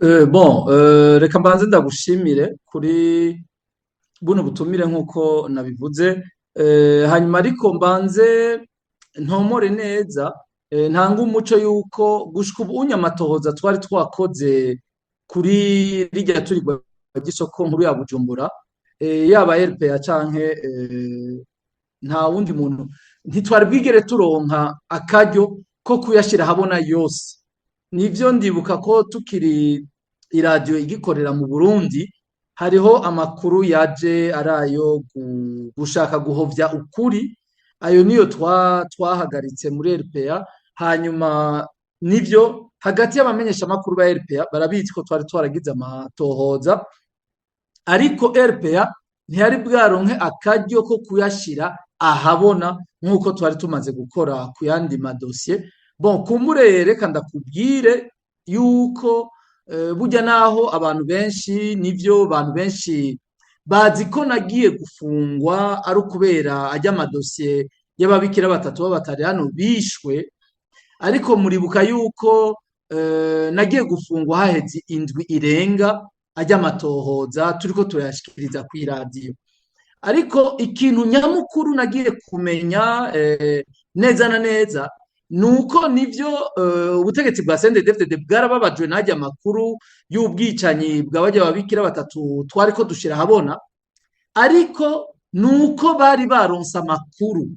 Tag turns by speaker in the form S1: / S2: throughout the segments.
S1: Bon, reka mbanze ndagushimire kuri buno butumire nk'uko nabivuze, hanyuma ariko mbanze ntomore neza, ntanga umuco yuko gushika ubu amatohoza twari twakoze kuri rirya turirwa ry'isoko nkuru ya Bujumbura, yaba RPA canke nta wundi muntu, ntitwari bwigere turonka akaryo ko kuyashira ahabona yose. Nivyo, ndibuka ko tukiri iradiyo igikorera mu Burundi, hariho amakuru yaje ari ayo gushaka guhovya ukuri, ayo niyo twahagaritse muri RPA. Hanyuma nivyo, hagati y'abamenyeshamakuru ba RPA barabizi ko twari twaragize amatohoza, ariko RPA ntiyari bwaronke akaryo ko kuyashira ahabona nk'uko twari tumaze gukora ku yandi madosiye. Bon, kumbure reka ndakubwire yuko burya naho abantu benshi, nivyo, abantu benshi bazi ko nagiye gufungwa ari ukubera arya amadosiye y'ababikira batatu b'Abataliyano bishwe, ariko muribuka yuko nagiye gufungwa haheze indwi irenga arya amatohoza turiko turayashikiriza kw'iradiyo. Ariko ikintu nyamukuru nagiye kumenya neza na neza nuko nivyo, ubutegetsi bwa CNDD-FDD bwarababajwe n'arya makuru y'ubwicanyi bwa barya babikira batatu twariko dushira ahabona, ariko nuko bari baronse amakuru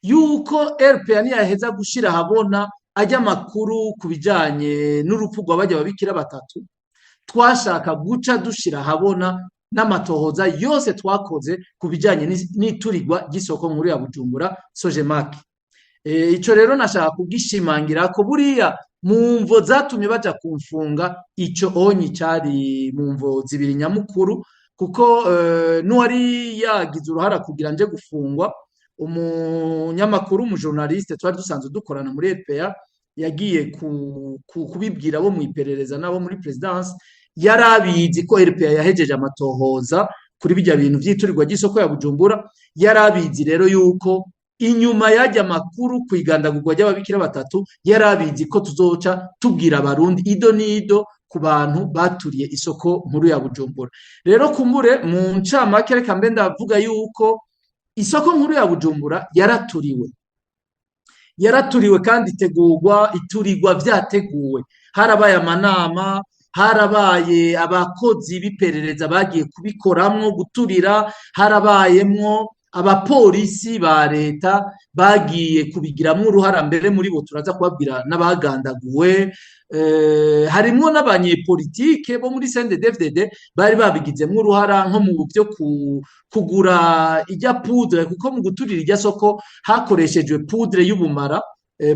S1: yuko RPA niyaheza gushira ahabona arya makuru ku bijanye n'urupfu rwa barya babikira batatu, twashaka guca dushira ahabona n'amatohoza yose twakoze ku bijanye n'iturirwa ry'isoko nkuru ya Bujumbura, Sojemak. Ico rero nashaka kugishimangira ko buriya mu mvo zatumye baja kumfunga, ico onyi cari mu mvo zibiri nyamukuru, kuko n'uwari yagize uruhara kugira nje gufungwa, umunyamakuru, umujournaliste twari dusanzwe dukorana muri RPA, yagiye kubibwira abo mw'iperereza n'abo muri présidence, yarabizi ko RPA yahejeje amatohoza kuri bijya bintu vy'iturirwa ry'isoko ya Bujumbura. Yarabizi rero yuko inyuma y'arya makuru kwigandagurwa ry'ababikira batatu, yarabizi ko tuzoca tubwira Abarundi ido n'ido ku bantu baturiye isoko nkuru ya Bujumbura. Rero kumbure mu ncamake reka mbe ndavuga yuko isoko nkuru ya Bujumbura yaraturiwe, yaraturiwe kandi itegurwa, iturirwa vyateguwe. Harabaye amanama, harabaye abakozi b'iperereza bagiye kubikoramwo guturira, harabayemwo abapolisi ba leta bagiye kubigiramwo uruhara, mbere muri bo turaza kubabwira n'abagandaguwe, harimwo n'abanyepolitike bo muri CNDD-FDD bari babigizemwo uruhara, nko mu byo kugura ijya poudre, kuko mu guturira irya soko hakoreshejwe poudre y'ubumara,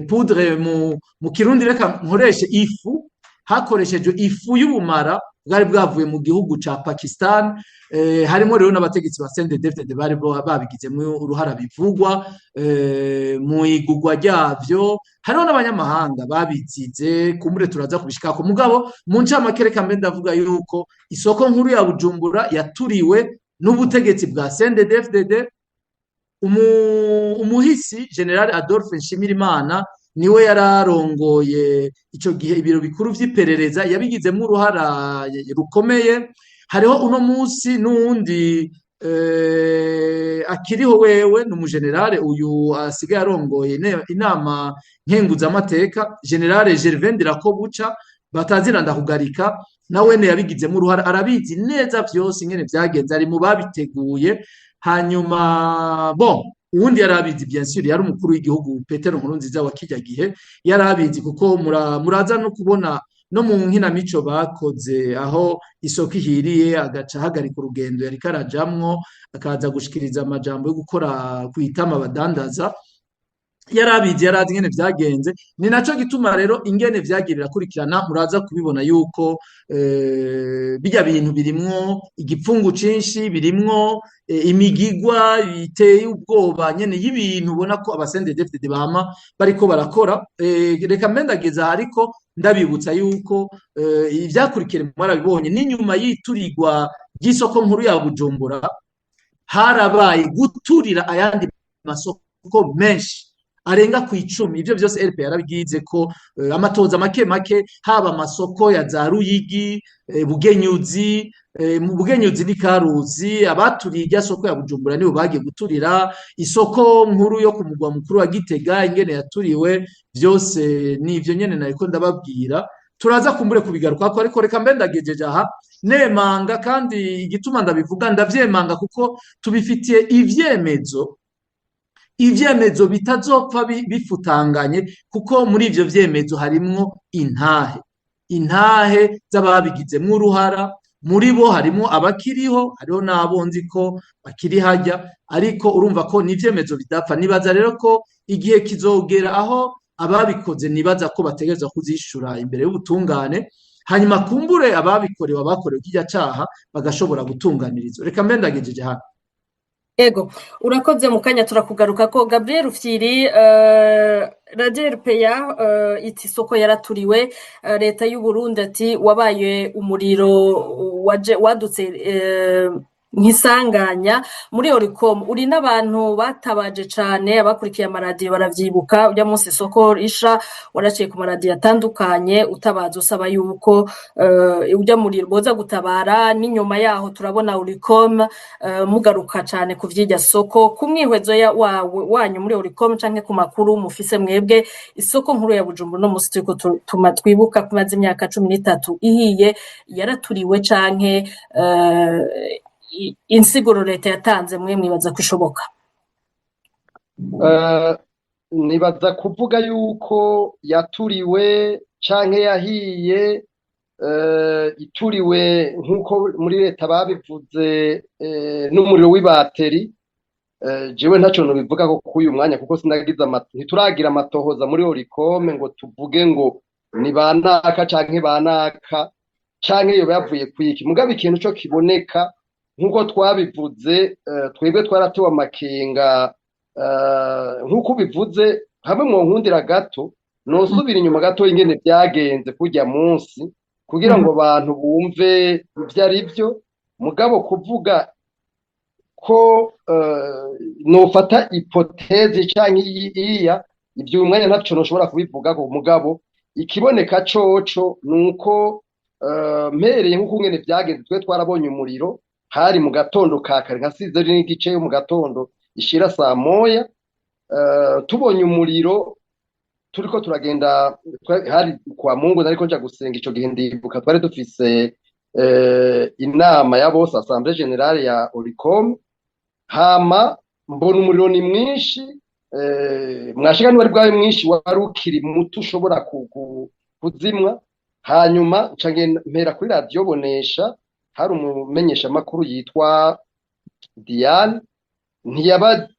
S1: poudre mu Kirundi reka nkoreshe ifu, hakoreshejwe ifu y'ubumara bwari bwavuye mu gihugu ca Pakistan. Harimo rero n'abategetsi ba CNDD-FDD bari babigizemwo uruhara bivugwa mu igurwa ryavyo, hariho n'abanyamahanga babizize, kumbure turaza kubishikako. Mugabo mu ncamake reka mbe ndavuga yuko isoko nkuru ya Bujumbura yaturiwe n'ubutegetsi bwa CNDD-FDD. Umuhisi General Adolphe Nshimirimana niwe yararongoye ico gihe ibiro bikuru vy'iperereza, yabigizemwo uruhara rukomeye. Hariho uno munsi n'uwundi akiriho, wewe ni umugenerale uyu asigaye arongoye inama nkenguzamateka, Generale Gervais Ndirakobuca batazira ndakugarika, nawene yabigizemwo uruhara, arabizi neza vyose ingene vyagenze, ari mu babiteguye. Hanyuma bon, uwundi yarabizi bien sûr yari umukuru w'igihugu Petero Nkurunziza wa kirya gihe, yarabizi, kuko muraza no kubona no mu nkinamico bakoze aho isoko ihiriye, agaca ahagarika urugendo yariko arajamwo, akaza gushikiriza amajambo yo gukora kwitama abadandaza. Yarabizi, yarazi ingene vyagenze. Ni naco gituma rero ingene vyagiye birakurikirana muraza kubibona yuko birya bintu birimwo igipfungu cinshi, birimwo imigigwa iteye ubwoba nyene y'ibintu ubona ko aba CNDD-FDD bama bariko barakora. Reka mbe ndageza, ariko ndabibutsa yuko ivyakurikiye mwarabibonye, n'inyuma y'iturirwa ry'isoko nkuru ya Bujumbura harabaye guturira ayandi masoko menshi. arenga ku 10. Ivyo vyose RPA yarabwize ko amatoza make make, haba amasoko ya za Ruyigi, Bugenyuzi, mu Bugenyuzi ni Karuzi, abaturiye irya soko ya Bujumbura nibo bagiye guturira isoko nkuru yo ku mugwa mukuru wa Gitega, ingene yaturiwe vyose nivyo nyene nariko ndababwira. Turaza kumbure kubigarukako, ariko reka mbe ndagejeje aha nemanga. Kandi igituma ndabivuga, ndavyemanga kuko tubifitiye ivyemezo, ivyemezo bitazopfa bifutanganye, kuko muri ivyo vyemezo harimwo intahe z'ababigizemwo uruhara. Muri bo harimwo abakiriho, hariho n'abo nzi ko bakiri harya, ariko urumva ko ni ivyemezo bidapfa. Nibaza rero ko igihe kizogera aho ababikoze, nibaza ko bategerezwa kuzishura imbere y'ubutungane, hanyuma kumbure ababikorewe, abakorewe kirya caha, bagashobora gutunganirizwa. Reka mbe ndagejeje hano.
S2: Ego, urakoze. Mu kanya turakugaruka ko Gabriel Rufyiri. Radio RPA iti isoko yaraturiwe, leta y'u Burundi ati wabaye umuriro waje wadutse nk'isanganya. Muri Oricom uri n'abantu batabaje cane, abakurikiye amaradiyo baravyibuka. Urya munsi isoko risha, waraciye ku maradiyo atandukanye utabaza, usaba yuko urya muriro boza gutabara. N'inyuma yaho turabona Oricom mugaruka cane ku vy'irya soko. Ku mwihwezo wawe wanyu muri Oricom canke ku makuru mufise mwebwe, isoko nkuru ya Bujumbura uno musi turiko tuma twibuka ko imaze imyaka 13 ihiye, yaraturiwe canke insiguro leta yatanze mwe mwibaza ko ishoboka?
S3: Nibaza kuvuga yuko yaturiwe canke yahiye, ituriwe nk'uko muri leta babivuze n'umuriro w'ibateri, jewe ntaco nobivuga ko k'uyu mwanya, kuko sinagize, ntituragira amatohoza muri Oricome ngo tuvuge ngo ni banaka canke banaka canke yoba yavuye kwiki. Mugabo ikintu co kiboneka, nk'uko twabivuze, twebwe twaratewe amakenga nk'uko ubivuze. Hamwe mwonkundira gato nosubira inyuma gato ingene vyagenze kurya munsi, kugira ngo abantu bumve ivyo ari vyo. Mugabo kuvuga ko nofata hypothèse canke iya ivyo, uyu mwanya ntaco noshobora kubivugako. Mugabo ikiboneka coco nuko mpereye nk'uko ngene vyagenze, twe twarabonye umuriro hari mu gatondo ka kare, nka 6h30 yo mu gatondo ishira saa 1. Tubonye umuriro turiko turagenda, hari kwa Mungu, nariko nja gusenga ico gihe. Ndibuka twari dufise inama ya bose, assemblée générale ya Oricom. Hama mbona umuriro ni mwinshi, mwashika ntiwari bwabe mwinshi, wari ukiri muto ushobora kuzimwa. Hanyuma nca mpera kuri radiyo Bonesha, hari umumenyeshamakuru yitwa Diane,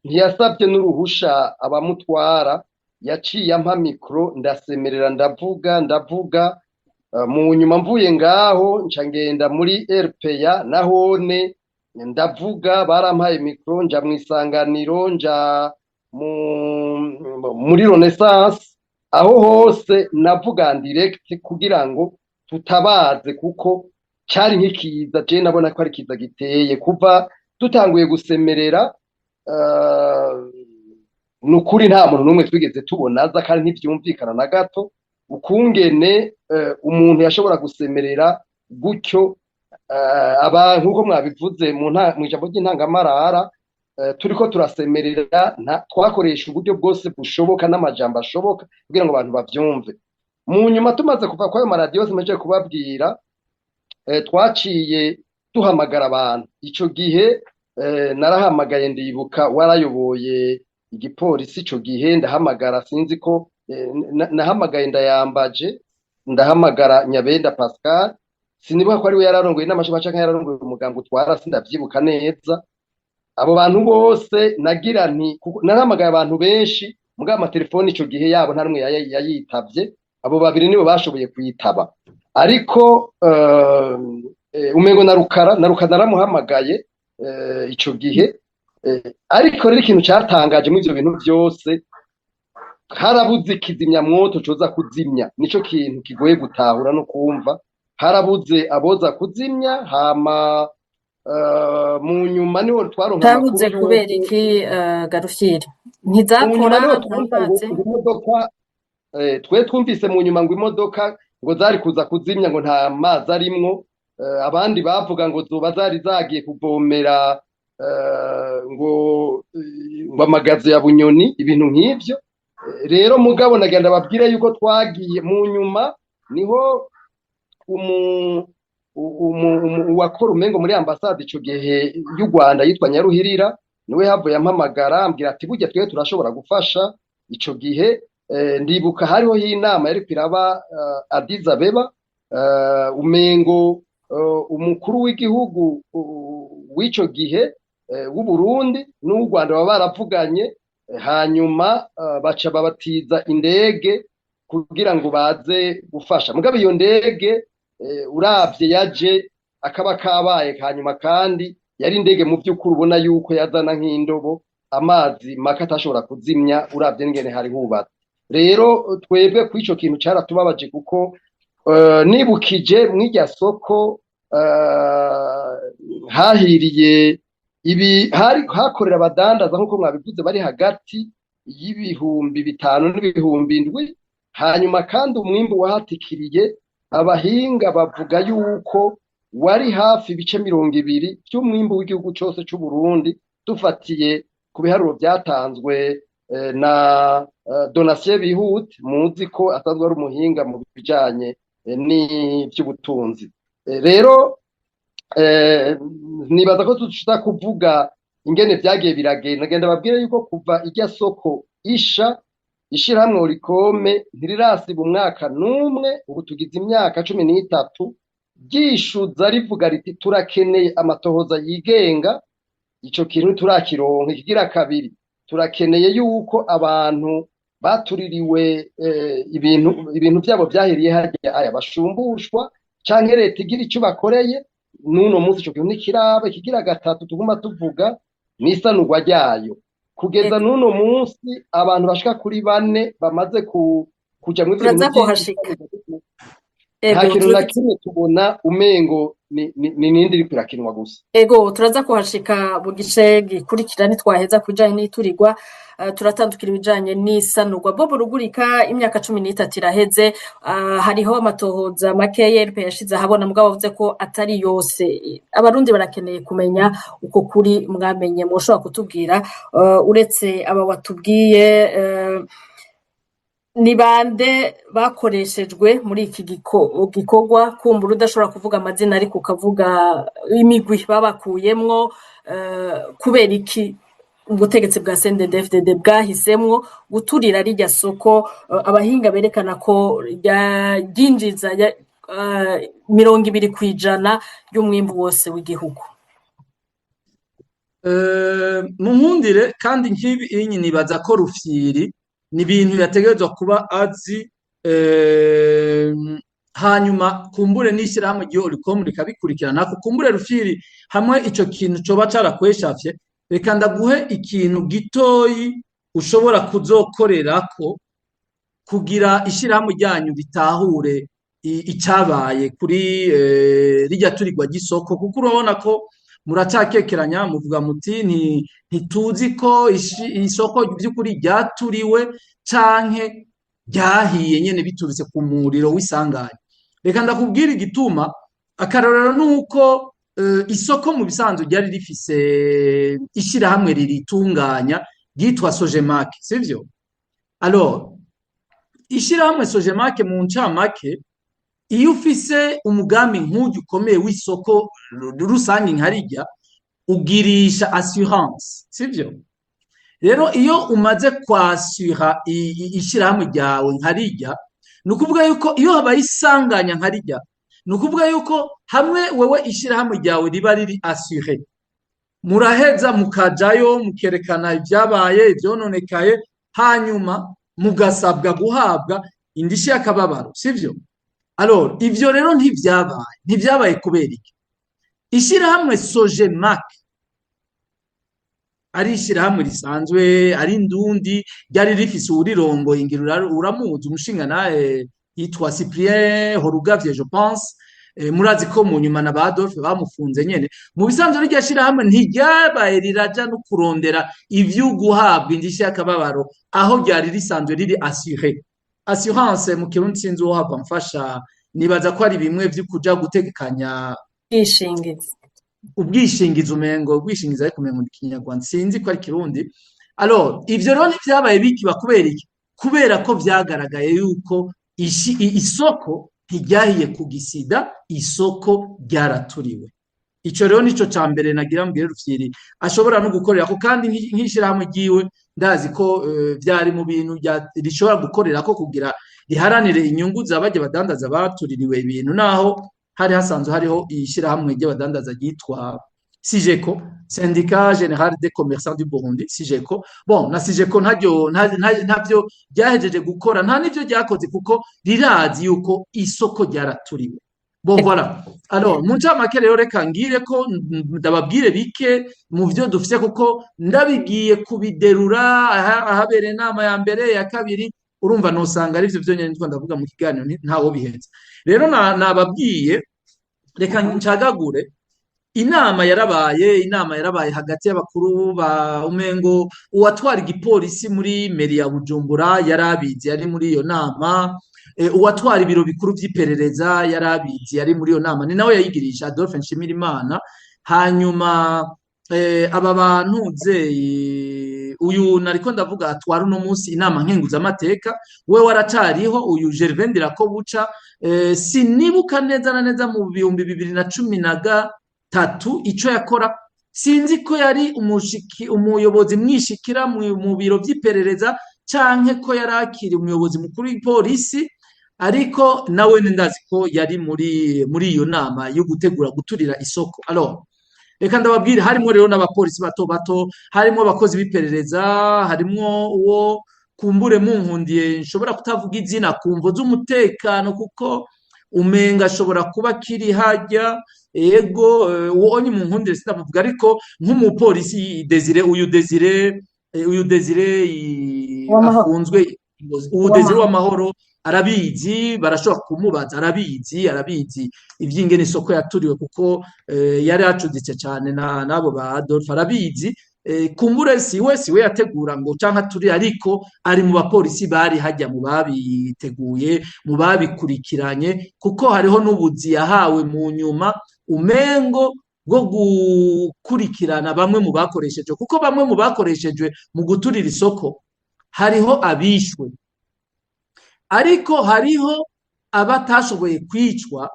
S3: ntiyasabye n'uruhusha abamutwara, yaciye ampa micro, ndasemerera, ndavuga, ndavuga. Mu nyuma mvuye ngaho nca ngenda muri RPA, nahone ndavuga, barampaye micro, nja mu Isanganiro, nja muri Renaissance, aho hose navuga en direct kugira ngo tutabaze, kuko cari nk'ikiza. Je nabona ko ari ikiza giteye kuva dutanguye gusemerera. Nukuri nta muntu n'umwe twigeze tubona aza, kandi ntivyumvikana na gato ukungene umuntu yashobora gusemerera gutyo. Aba nk'uko mwabivuze mw'ijambo ry'intangamarara, turiko turasemerera, twakoresha uburyo bwose bushoboka n'amajambo ashoboka kugira ngo abantu bavyumve. Mu nyuma tumaze kuva kwayo maradiyo yose mpejeje kubabwira, twaciye duhamagara abantu. Ico gihe narahamagaye, ndibuka warayoboye igipolisi ico gihe, ndahamagara, sinzi ko nahamagaye Ndayambaje, ndahamagara Nyabenda Pascal, sinibuka ko ari we yararongoye n'amashami canke yararongoye umugambi utwara, sindavyibuka neza. Abo bantu bose nagira nti narahamagaye abantu benshi, mugabo amatelefoni ico gihe yabo nta rumwe yayitavye. Abo babiri nibo bashoboye kuyitaba, ariko umengo na Rukara naramuhamagaye ico gihe. Ariko rero ikintu catangaje muri ivyo bintu vyose, harabuze ikizimyamwoto coza kuzimya. Nico kintu kigoye gutahura no kumva. Harabuze aboza kuzimya. Hama Mu nyuma niho twaronka amakuru
S2: Cabuze kubera
S3: yuko
S2: iki, Garufyiri?
S3: Mu nyuma
S2: Ntizakora
S3: niho
S2: nta
S3: twumva ngo
S2: mazi?
S3: ngo imodoka, twe twumvise mu nyuma ngo imodoka ngo zari kuza kuzimya, ngo nta mazi arimwo. Abandi bavuga ngo zoba zari zagiye kuvomera ngo amagazo ya Bunyoni, ibintu nk'ivyo. Rero mugabo nagenda babwire yuko twagiye mu nyuma niho uwakora umengo muri ambasade ico gihe y'u Rwanda yitwa Nyaruhirira, niwe havuye ampamagara ambwira ati: "Burya twe turashobora gufasha." Ico gihe ndibuka hariho inama yariko iraba Addis Abeba, umengo umukuru w'igihugu w'ico gihe w'u Burundi n'uw'u Rwanda baba baravuganye, hanyuma baca babatiza indege kugira ngo baze gufasha. Mugabo iyo ndege, uravye yaje akaba kabaye, hanyuma kandi yari indege mu by'ukuri ubona yuko yazana nk'indobo amazi make atashobora kuzimya, uravye n'ingene hari hubatse. Rero twebwe kuri ico kintu caratubabaje, kuko nibukije mw'irya soko hahiriye ibi hari hakorera abadandaza, nk'uko mwabivuze, bari hagati y'5,000 n'7,000. Hanyuma kandi umwimbu wahatikiriye, abahinga bavuga yuko wari hafi ibice 20 vy'umwimbu w'igihugu cose c'u Burundi, dufatiye ku biharuro vyatanzwe na Donatien Bihute, muzi ko asanzwe ari umuhinga mu bijanye n'ivy'ubutunzi. Rero nibaza ko tuza kuvuga ingene vyagiye biragenda. Genda babwire yuko kuva irya soko isha, ishirahamwe Olucome ntirirasiba umwaka n'umwe. Ubu tugize imyaka 13 ryishuza rivuga riti: "Turakeneye amatohoza yigenga." Ico kintu turakironka. Ikigira kabiri, turakeneye yuko abantu batuririwe ibintu vyabo vyahiriye harya aya bashumbushwa, canke leta igira ico bakoreye. N'uno munsi ico kintu ntikiraba. Ikigira gatatu tuguma tuvuga n'isanurwa ryayo. Kugeza n'uno munsi abantu bashika kuri bane bamaze kuja muri ivyo
S2: Turaza
S3: bintu
S2: kuhashika.
S3: Nta kintu na kimwe tubona, umengo ni nindi iriko irakinwa gusa.
S2: Ego, turaza kuhashika mu gice gikurikira. Ntitwaheza ku bijanye n'iturirwa, turatandukira ibijanye n'isanurwa. Bob Rugurika, imyaka 13 iraheze, hariho amatohoza makeya RP yashize ahabona, mugabo avuze ko atari yose. Abarundi barakeneye kumenya uko kuri mwamenye. Mwoshobora kutubwira, uretse aba watubwiye, ni bande bakoreshejwe muri iki gikorwa? Kumbura udashobora kuvuga amazina, ariko ukavuga imigwi babakuyemwo. Kubera iki ubutegetsi bwa CNDD-FDD bwahisemwo guturira rirya soko, abahinga berekana ko ryinjiza 20% y'umwimbu wose w'igihugu?
S1: Mu nkundire, kandi nk'ibi inyi nibaza ko Rufyiri ni ibintu yategerezwa kuba azi, hanyuma kumbure n'ishyirahamwe ry'Olucome rikabikurikirana. Kumbure Rufyiri, hamwe ico kintu coba carakweshafye, reka ndaguhe ikintu gitoyi ushobora kuzokorerako kugira ishyirahamwe ryanyu ritahure icabaye kuri rirya turirwa ry'isoko, kuko urabona ko muracakekeranya, muvuga muti ntituzi ko isoko by'ukuri ryaturiwe canke ryahiye nyene biturutse ku muriro w'isanganya. Reka ndakubwira igituma. Akarorero nuko isoko mu bisanzwe ryari rifise ishirahamwe riritunganya ryitwa Sojemak, sivyo? Alors, ishirahamwe Sojemak, mu ncamake, iyo ufise umugambi nk'uyu ukomeye w'isoko rusange nka rirya, ugirisha assurance, sivyo? Rero iyo umaze kwasura ishirahamwe ryawe nka rirya, ni ukuvuga yuko iyo habaye isanganya nka rirya, ni ukuvuga yuko hamwe wewe ishirahamwe ryawe riba riri assuré, muraheza mukajayo, mukerekana ibyabaye, ivyononekaye, hanyuma mugasabwa guhabwa indishi y'akababaro, sivyo? Alors, ivyo rero ntivyabaye. Ntivyabaye kubera iki? Ishirahamwe Sojemak ari ishirahamwe risanzwe ari ndundi, ryari rifise uwurirongoye, ngira uramuzi, umushinga nawe yitwa Cyprien Horugavye, je pense. Murazi ko mu nyuma na ba Adolphe bamufunze nyene. Mu bisanzwe rirya shirahamwe ntiryabaye riraja no kurondera ivyo guhabwa indishyi y'akababaro, aho ryari risanzwe riri assuré. Assurance mu Kirundi sinzi uwohava mfasha, nibaza ko ari bimwe vyo kuja gutegekanya
S2: Ubwishingizi.
S1: Ubwishingizi, umengo ubwishingizi, ariko umengo ni Kinyarwanda, sinzi ko ari Kirundi. Alors ivyo rero ntivyabaye bikiba. Kubera iki? Kubera ko vyagaragaye yuko isoko ntiryahiye ku gisida, isoko ryaraturiwe. Ico rero nico ca mbere nagira mbwire Rufyiri ashobora no gukorerako, kandi nk'ishirahamwe ryiwe ndazi ko vyari mu bintu rishobora gukorerako kugira riharanire inyungu za barya badandaza batuririwe ibintu, naho hari hasanzwe hariho ishirahamwe ry'abadandaza ryitwa SIGECO, Syndicat Général des Commerçants du Burundi, SIGECO. Bon, na SIGECO ntaryo ntavyo ryahejeje gukora, nta n'ivyo ryakoze, kuko rirazi yuko isoko ryaraturiwe. Bon, voilà. Alors mu ncamake rero, reka ngire ko ndababwire bike mu vyo dufise, kuko ndabigiye kubiderura ahabereye inama ya mbere, ya kabiri, urumva nosanga arivyo vyonyene ndiko ndavuga mu kiganiro, ntawo bihenze. Rero nababwiye, reka ncagagure. Inama yarabaye, inama yarabaye hagati y'abakuru ba umengo uwatwara igipolisi muri mairie ya Bujumbura yarabizi, yari muri iyo nama. Uwatwara ibiro bikuru vy'iperereza yarabizi, yari muri iyo nama, ni nawe yayigirisha, Adolphe Nshimirimana. Hanyuma aba bantu ze uyu nariko ndavuga atwara uno munsi inama nkenguzamateka, we waracariho, uyu Gervais Ndirakobuca. Sinibuka neza na neza mu 2013 ico yakora, sinzi ko yari umushiki umuyobozi mwishikira mu biro vy'iperereza canke ko yari akiri umuyobozi mukuru w'ipolisi, ariko nawe ndazi ko yari muri iyo nama yo gutegura guturira isoko. Alors reka ndababwire, harimwo rero n'abapolisi bato bato, harimwo abakozi b'iperereza, harimwo uwo kumbure munkundiye nshobora kutavuga izina ku mvo z'umutekano, kuko umenga ashobora kuba akiri harya. Ego, uwo ni munkundire sinamuvuga, ariko nk'umupolisi Desire, uyu Desire, uyu Desire afunzwe, uyu Desire w'amahoro arabizi, barashobora kumubaza, arabizi, arabizi ivy'ingene isoko yaturiwe, kuko yari acuditse cane n'abo ba Adolphe, arabizi. Kumbure siwe yategura ngo canke aturi, ariko ari mu bapolisi bari hajya mu babiteguye, mu babikurikiranye, kuko hariho n'ubuzi yahawe mu nyuma umengo bwo gukurikirana bamwe mu bakoreshejwe, kuko bamwe mu bakoreshejwe mu guturira isoko hariho abishwe, ariko hariho abatashoboye kwicwa,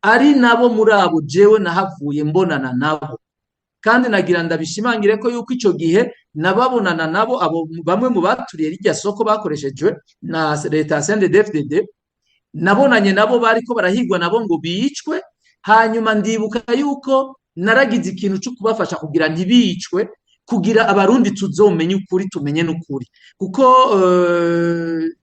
S1: ari nabo muri abo jewe nahavuye mbonana nabo. Kandi nagira ndabishimangire ko yuko ico gihe nababonana nabo, abo bamwe mu baturiye rirya soko bakoreshejwe na leta ya CNDD-FDD, nabonanye nabo bariko barahigwa nabo ngo bicwe. Hanyuma ndibuka yuko naragize ikintu cyo kubafasha kugira ntibicwe, kugira Abarundi tuzomenye ukuri, tumenye n'ukuri, kuko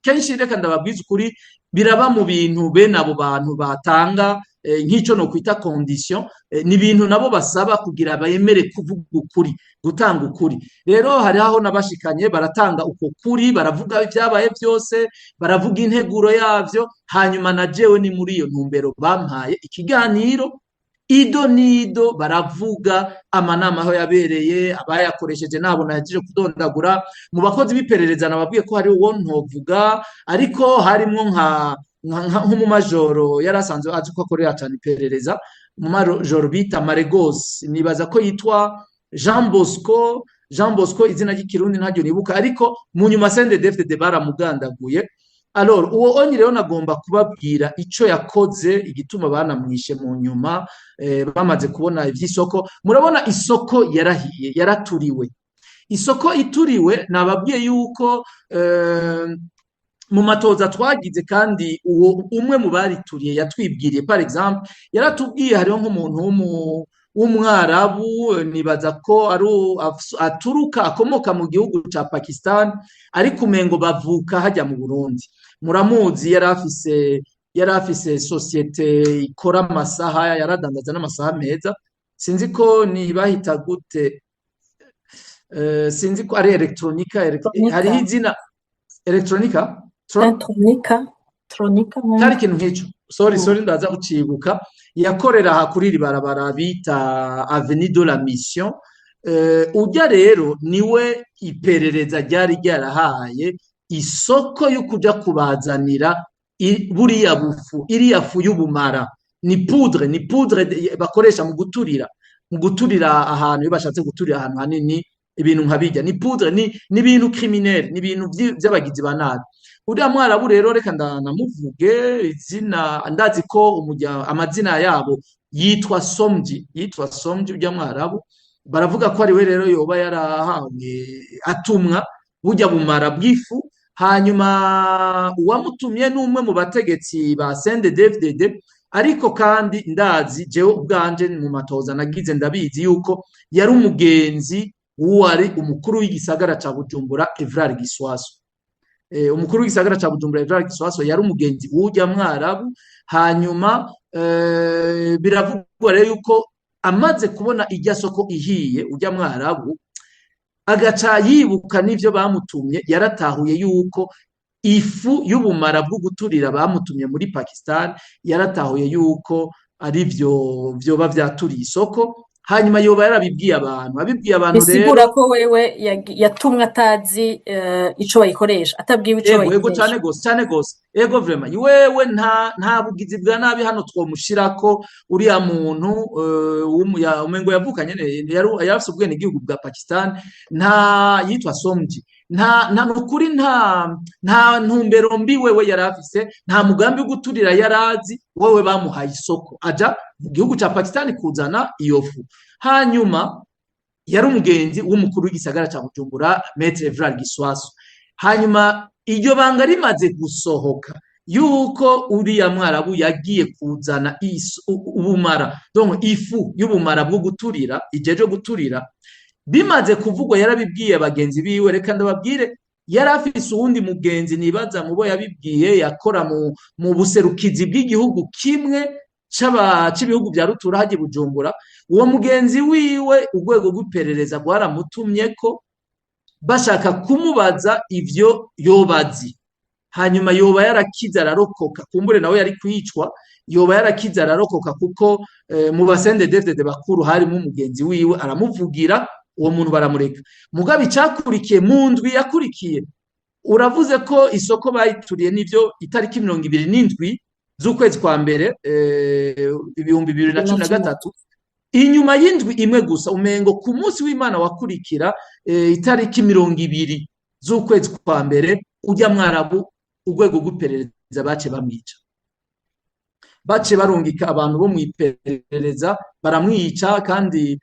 S1: kenshi, reka ndababwiza ukuri, biraba mu bintu bene abo bantu batanga nk'ico no kwita condition, ni ibintu nabo basaba kugira bemere kuvuga ukuri, gutanga ukuri. Rero hari aho nabashikanye, baratanga uko kuri, baravuga ibyabaye byose, baravuga integuro yavyo. Hanyuma na jewe ni muri iyo ntumbero bampaye ikiganiro ido nido, baravuga amanama aho yabereye, abayakoresheje nabo nahejeje kudondagura. Mu bakozi b'iperereza nababwiye ko hari uwo ntovuga, ariko harimwo nka nk'umumajoro yari asanzwe azi ko akorera cyane iperereza, umumajoro bita Maregos, nibaza ko yitwa Jean Bosco, Jean Bosco, izina ry'ikirundi ntaryo nibuka, ariko mu nyuma CNDD-FDD baramugandaguye. Alors uwo onyi rero nagomba kubabwira ico yakoze, igituma banamwishe mu nyuma, bamaze kubona ivy'isoko. Murabona isoko yarahiye, yaraturiwe. Isoko ituriwe, nababwiye yuko mu matoza twagize, kandi uwo umwe mu barituriye yatwibwiriye, par exemple yaratubwiye hariho nk'umuntu w'umwarabu, nibaza ko ari aturuka, akomoka mu gihugu ca Pakistan, ariko umengo bavuka hajya mu Burundi. Muramuzi, yari afise société ikora amasaha, yaradandaza n'amasaha meza, sinzi ko nibahita gute, sinzi ko ari electronica, hariho izina electronica.
S2: Tronica, tronica.
S1: Cyari ikintu nk'ico. Sorry, sorry, ndaza kucibuka. Yakorera aha kuri iri barabara bita Avenue de la Mission. Ujya rero niwe iperereza ryari ryarahaye isoko yo kuja kubazanira buriya bufu, iriya fu y'ubumara. Ni poudre bakoresha mu guturira ahantu iyo bashatse guturira ahantu hanini, ibintu nka bijya. Ni poudre, ni ibintu criminel, ni ibintu vy'abagizi ba nabi. Uriya mwarabu rero, reka ndanamuvuge izina, ndazi ko amazina yabo yitwa Somji, yitwa Somji. Ujya mwarabu baravuga ko ari we rero yoba yarahawe, atumwa burya bumara bw'ifu. Hanyuma uwamutumye ni umwe mu bategetsi ba CNDD-FDD. Ariko kandi ndazi jewe ubwanje mu matoza nagize, ndabizi yuko yari umugenzi w'uwari umukuru w'igisagara ca Bujumbura, Evrard Giswaso. Umukuru w'igisagara ca Bujumbura, Evrard Giswaso, yari umugenzi w'urya mwarabu. Hanyuma biravugwa rero yuko amaze kubona irya soko ihiye, urya mwarabu agaca yibuka n'ivyo bamutumye, yaratahuye yuko ifu y'ubumara bwo guturira bamutumye muri Pakistan, yaratahuye yuko ari vyo vyoba vyaturiye isoko. Hanyuma yoba yarabibwiye abantu, abibwiye abantu rero.
S2: Bisigura ko wewe yatumwe atazi ico bayikoresha, atabwiwe ico
S1: Ego, ego.
S2: bayikoresha.
S1: Cane gose, cane gose, ego, vraiment. Wewe nta bugizi bwa nabi hano twomushirako. Uriya muntu umengo yavukanye, yari afise ubwenegihugu bwa Pakistan, nta yitwa Somji, nta nukuri, nta ntumbero mbi wewe yari afise, nta mugambi wo guturira yarazi. Wewe bamuhaye isoko, aja mu gihugu ca Pakistan kuzana iyo fu. Hanyuma yari umugenzi w'umukuru w'igisagara ca Bujumbura, Maître Evrard Giswaso. Hanyuma iryo banga rimaze gusohoka yuko uriya mwarabu yagiye kuzana ubumara, donc ifu y'ubumara bwo guturira, ijeje guturira, bimaze kuvugwa yarabibwiye bagenzi biwe. Reka ndababwire, yari afise uwundi mugenzi, nibaza mubo yabibwiye, yakora mu buserukizi bw'igihugu kimwe c'ibihugu vya rutura haji Bujumbura. Uwo mugenzi wiwe urwego rw'iperereza rwaramutumyeko bashaka kumubaza ivyo yobazi. Hanyuma yoba yarakize ararokoka, kumbure nawe yari kwicwa, yoba yarakize ararokoka kuko mu ba CNDD-FDD bakuru harimo umugenzi wiwe, aramuvugira, uwo muntu baramureka. Mugabo icakurikiye mu ndwi yakurikiye, uravuze ko isoko bayituriye n'ivyo, itariki 27 z'ukwezi kwa mbere 2013, inyuma y'indwi imwe gusa, umengo ku munsi w'Imana wakurikira, itariki 20 z'ukwezi kwa mbere, ujya mwarabu urwego rw'iperereza bace bamwica, bace barungika abantu bo mw'iperereza baramwica. Kandi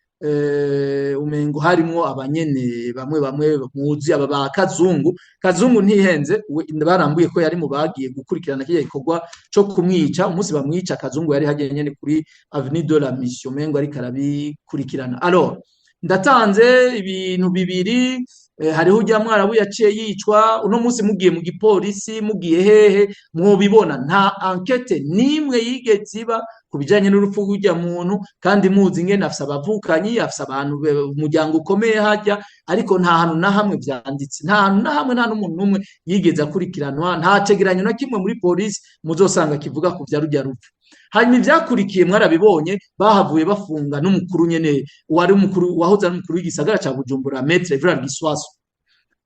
S1: umengo harimwo abanyene bamwe bamwe muzi, aba ba Kazungu. Kazungu ntihenze, barambuye ko yari mu bagiye gukurikirana kiriya gikorwa co kumwica. Umunsi bamwica, Kazungu yari hagiye nyene kuri Avenue de la Mission, umengo ariko arabikurikirana. Alors ndatanze ibintu bibiri. Hariho ujya mwarabu yaciye yicwa. Uno munsi mugiye mu gipolisi, mugiye hehe, mwobibona, nta enquête nimwe yigeze iba ku bijanye n'urupfu rw'urya muntu. Kandi muzi ingene afise abavukanyi, afise abantu, umuryango ukomeye harya, ariko nta hantu na hamwe vyanditse, nta hantu na hamwe, nta n'umuntu n'umwe yigeze akurikiranwa, nta cegeranyo na kimwe muri polisi muzosanga kivuga ku vya rurya rupfu. Hanyuma ivyakurikiye mwarabibonye, bahavuye bafunga n'umukuru nyene wari umukuru, wahoze ari umukuru w'igisagara ca Bujumbura, Maître Evrard Giswaso,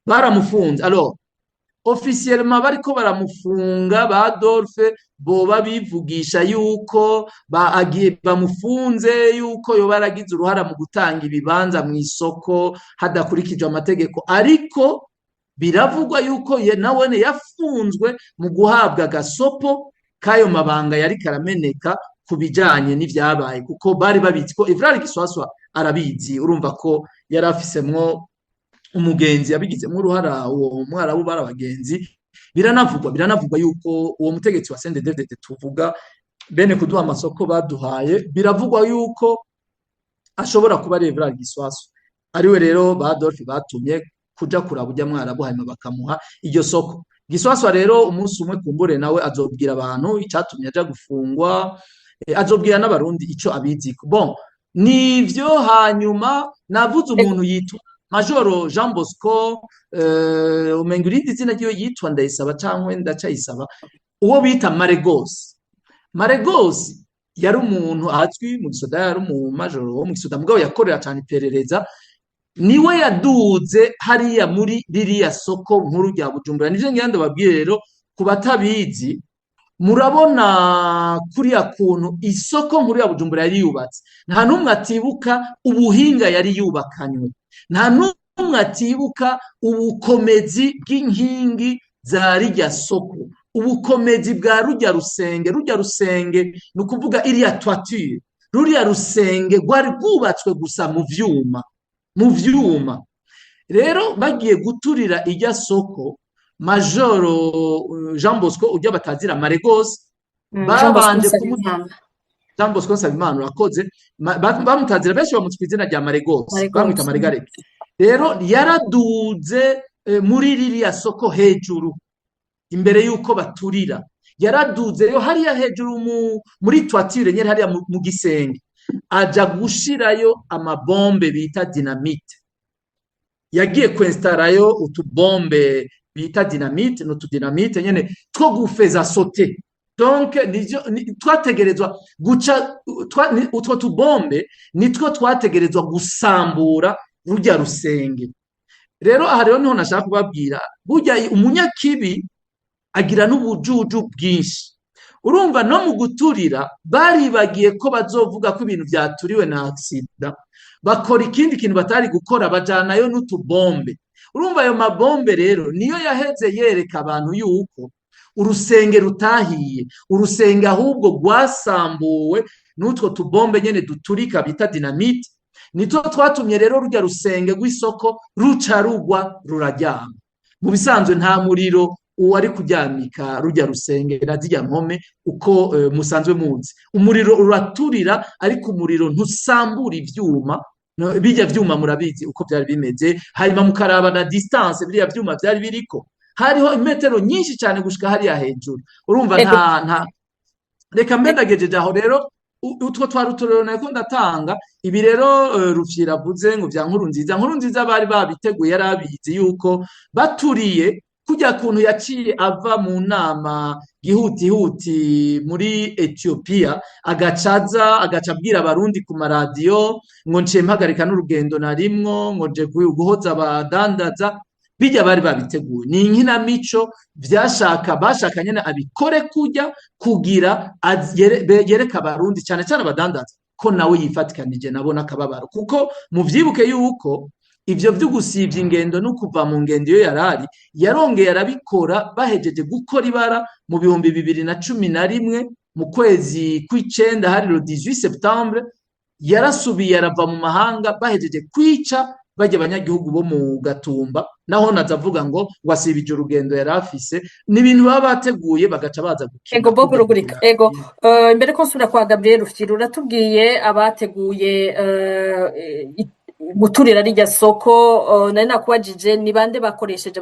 S1: baramufunze. Alors officiellement bariko baramufunga, ba Adolphe boba bivugisha yuko agiye bamufunze yuko yoba yaragize uruhara mu gutanga ibibanza mu isoko hadakurikijwe amategeko. Ariko biravugwa yuko nawene yafunzwe mu guhabwa agasopo k'ayo mabanga yariko arameneka ku bijanye n'ivyabaye, kuko bari babizi ko Evrard Giswaswa arabizi. Urumva ko yari afisemwo umugenzi yabigizemwo uruhara, uwo mwarabu bari abagenzi. Biranavugwa yuko uwo mutegetsi wa CNDD-FDD tuvuga, bene kuduha amasoko baduhaye, biravugwa yuko ashobora kuba ari Evrard Giswaso, ariwe rero ba Adolphe batumye kuja kuraba urya mwarabu, hanyuma bakamuha iryo soko. Giswaswa rero umunsi umwe kumbure nawe azobwira abantu icatumye aja gufungwa, azobwira n'abarundi ico abiziko. Bon, nivyo. Hanyuma navuze umuntu yitwa Majoro Jean Bosco, umenga irindi zina ryiwe yitwa Ndayisaba cankwe Ndacayisaba, uwo bita Maregos. Maregosi yari umuntu azwi mu gisoda, yari umumajoro wo mu gisoda, mugabo yakorera cyane iperereza. Niwe yaduze hariya muri ririya soko nkuru rya Bujumbura. Nivyo ngira ndababwire rero ku batabizi, murabona kuriya kuntu isoko nkuru ya Bujumbura yari yubatse, nta n'umwe atibuka ubuhinga yari yubakanywe, nta n'umwe atibuka ubukomezi bw'inkingi za rirya soko, ubukomezi bwa rurya rusenge. Rurya rusenge ni ukuvuga iriya toiture, ruriya rusenge rwari rwubatswe gusa mu vyuma, mu vyuma. Rero bagiye guturira irya soko, Majoro Jean Bosco ujya batazira Maregos,
S2: Jean Bosco
S1: babanje
S2: Nsabimana.
S1: Jean Bosco Nsabimana, urakoze. Bamutazira benshi bamutse izina rya Maregos, bamwita
S2: Maregos.
S1: Maregareke. Rero yaraduze muri ririya soko hejuru imbere yuko baturira, yaraduze yo hariya hejuru muri toiture nyene hariya mu gisenge, aja gushirayo amabombe bita dynamite. Yagiye kwinstarayo utubombe bita dynamite, n'utudynamite nyene two gufeza sauter. Donc nivyo twategerezwa guca utwo tubombe nitwo twategerezwa gusambura rurya rusenge. Rero aha rero niho nashaka kubabwira, burya umunyakibi agira n'ubujuju bwinshi. Urumva no mu guturira baribagiye ko bazovuga ko ibintu vyaturiwe na accident, bakora ikindi kintu batari gukora, bajanayo n'utubombe. Urumva ayo mabombe rero niyo yaheze yereka abantu yuko urusenge rutahiye, urusenge ahubwo rwasambuwe n'utwo tubombe nyene duturika bita dynamite. Nitwo twatumye rero rurya rusenge rw'isoko ruca rugwa ruraryama. Mu bisanzwe nta muriro uwari kuryamika rurya rusenge na zirya mpome uko musanzwe muzi. Umuriro uraturira, ariko umuriro ntusambura ivyuma. No, birya vyuma murabizi uko vyari bimeze. Hanyuma mukaraba na distance biriya vyuma vyari biriko, hariho imetero nyinshi cyane gushika hariya hejuru. Urumva nta reka mbe ndagejeje aho. Rero utwo twari uturero nariko ndatanga. Ibi rero Rufyira avuze ngo vya Nkurunziza, Nkurunziza bari babiteguye, yari abizi yuko baturiye kurya kuntu yaciye ava mu nama gihutihuti muri Ethiopia, agacaza agaca abwira abarundi ku maradiyo ngo nciye mpagarika n'urugendo narimwo, ngo nje guhoza abadandaza. Bijya bari babiteguye, ni inkinamico vyashaka, bashaka nyene abikore kurya kugira yereke abarundi, cyane cyane abadandaza, ko nawe yifatikanije nabo n'akababaro. Kuko muvyibuke yuko ivyo vyo gusivya ingendo no kuva mu ngendo iyo yarari yarongeye arabikora bahejeje gukora ibara mu 2011 mu kwezi kw'icenda, hari le 18 septembre, yarasubiye arava mu mahanga bahejeje kwica bajya abanyagihugu bo mu Gatumba. Naho naza avuga ngo wasibije urugendo yari afise. Ni ibintu baba bateguye, bagaca baza gukina.
S2: Ego, Bob
S1: kurya
S2: Rugurika.
S1: kugira
S2: Ego, imbere ko nsubira kwa Gabriel Rufyiri, uratubwiye abateguye guturira rirya soko. Nari nakubajije ni bande bakoresheje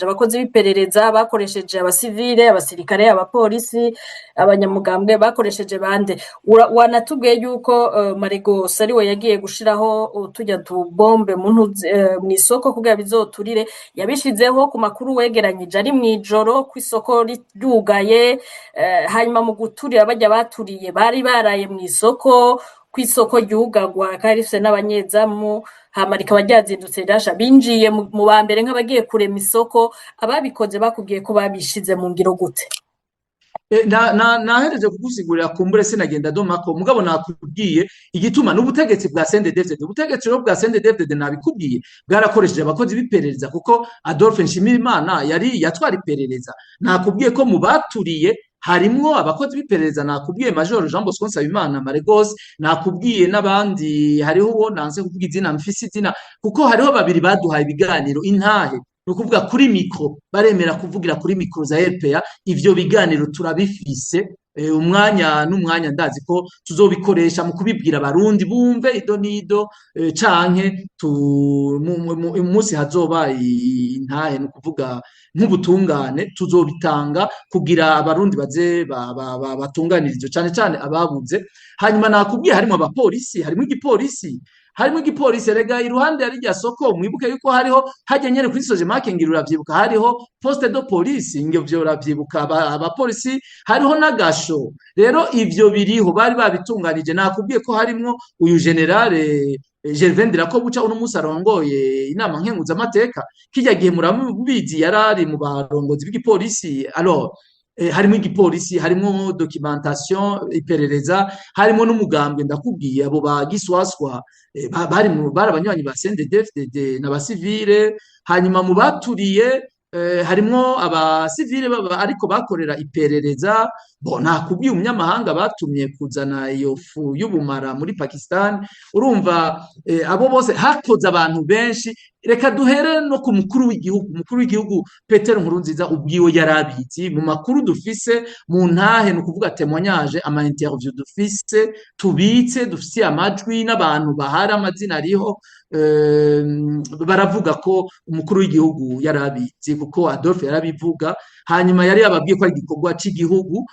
S2: abakozi b'iperereza, bakoresheje abasivile, abasirikare, abapolisi, abanyamugambwe, bakoresheje bande? Wanatubwiye yuko Maregos ariwe yagiye gushiraho turya tubombe mu mw'isoko kugira bizoturire. Yabishizeho ku makuru wegeranyije ari mw'ijoro kw'isoko ryugaye, hanyuma mu guturira barya baturiye bari baraye mw'isoko, kw'isoko ryugagwa kandi rifise n'abanyezamu, hama rikaba ryazindutse rirasha, binjiye mu ba mbere nk'abagiye kurema isoko. Ababikoze bakubwiye ko babishize mu ngiro gute?
S1: Nahereje kugusigurira, kumbure sinagenda domako, mugabo nakubwiye igituma n'ubutegetsi bwa CNDD-FDD. Ubutegetsi rero bwa CNDD-FDD, nabikubwiye, bwarakoresheje abakozi b'iperereza, kuko Adolphe Nshimirimana yari yatwara iperereza. Nakubwiye ko mu baturiye harimwo abakozi b'iperereza, nakubwiye Major Jean Bosco Nsabimana Maregos, nakubwiye n'abandi. Hariho uwo nanse kuvuga izina, mfise izina, kuko hariho babiri baduhaye ibiganiro, intahe, ni ukuvuga kuri micro, baremera kuvugira kuri micro za RPA. Ivyo biganiro turabifise. Umwanya n'umwanya ndazi ko tuzobikoresha mu kubibwira abarundi bumve ido n'ido, canke umunsi hazoba intahe, ni ukuvuga nk'ubutungane, tuzobitanga kugira abarundi baze batunganirizwe, cane cane ababuze. Hanyuma nakubwiye harimo abapolisi, harimo igipolisi, Harimo igipolisi rega iruhande ya rirya soko. Mwibuke yuko hariho hajya nyene kuri Sojemak, ngira uravyibuka, hariho poste de police, ngivyo uravyibuka, abapolisi, hariho n'agasho. Rero ivyo biriho, bari babitunganije. Nakubwiye ko harimwo uyu général Gervais Ndirakobuca, uno munsi arongoye Inama Nkenguzamateka. Kirya gihe muramubizi, yarari mu barongozi b'igipolisi. Alors harimo igipolisi, harimo documentation, iperereza, harimo n'umugambwe. Ndakubwiye abo ba Giswaswa bari bari abanywanyi ba CNDD-FDD n'abasivile. Hanyuma mu baturiye harimwo abasivile ariko bakorera iperereza. Bo nakubwiye umunyamahanga batumye kuzana iyo fu y'ubumara muri Pakistan. Urumva abo bose, hakoze abantu benshi. Reka duhere no ku mukuru w'igihugu. Umukuru w'igihugu Petero Nkurunziza ubwiwe yarabizi, mu makuru dufise, mu ntahe, ni ukuvuga témoignage, ama interview dufise, tubitse, dufise amajwi n'abantu bahari, amazina ariho, baravuga ko umukuru w'igihugu yarabizi, kuko Adolphe yarabivuga. Hanyuma yari yababwiye ko ari igikorwa c'igihugu.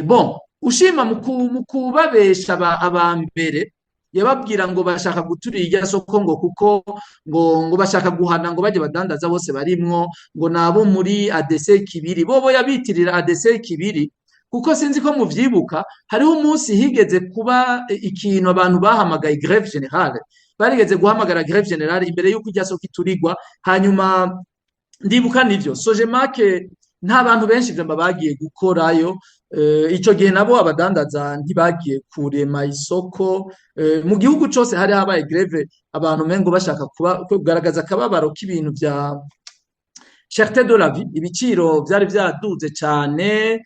S1: Bon, ushima mu kubabesha aba mbere yababwira ngo bashaka guturira irya soko, ngo kuko ngo bashaka guhana ngo bajye badandaza bose barimwo, ngo nabo muri ADC Kibiri. Bobo yabitirira ADC Kibiri, kuko sinzi ko muvyibuka, hariho umunsi higeze kuba ikintu abantu bahamagaye grève générale. Barigeze guhamagara grève générale imbere y'uko irya soko iturirwa. Hanyuma ndibuka nivyo Sojemak, nta bantu benshi vyamba bagiye gukorayo. Ico gihe nabo abadandaza ntibagiye kurema isoko. Mu gihugu cose hari habaye grève, abantu mengo bashaka kugaragaza akababaro k'ibintu vya cherté de la vie, ibiciro vyari vyaduze cane.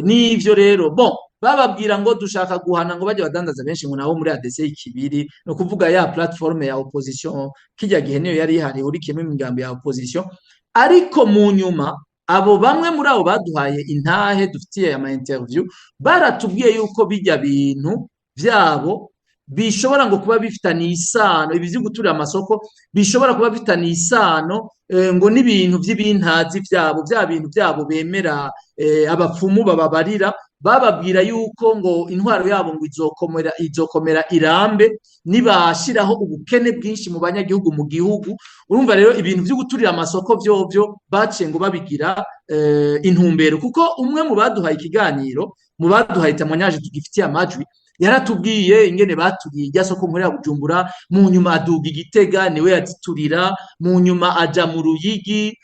S1: N'ivyo rero, bon, bababwira ngo dushaka guhana ngo bajye badandaza benshi, ngo nabo muri ADC Ikibiri, no kuvuga ya plateforme ya opposition. Kijya gihe niyo yari ihari, urikiyemo imigambi ya opposition. Ariko mu nyuma abo bamwe muri abo baduhaye intahe, dufitiye ama interview, baratubwiye yuko bijya bintu vyabo bishobora ngo kuba bifitaniye isano, ibi vyo guturira amasoko bishobora kuba bifitaniye isano ngo n'ibintu vy'ibintazi vyabo, vya bintu vyabo bemera, abapfumu bababarira, bababwira yuko ngo intwaro yabo ngo izokomera irambe nibashiraho ubukene bwinshi mu banyagihugu, mu gihugu. Urumva rero ibintu vyo guturira amasoko vyovyo baciye ngo babigira intumbero, kuko umwe mu baduhaye ikiganiro, mu baduhaye témoignage tugifitiye amajwi, yaratubwiye ingene baturiye irya soko nkuru ya Bujumbura. Mu nyuma aduga Igitega, niwe yaziturira. Mu nyuma aja mu Ruyigi,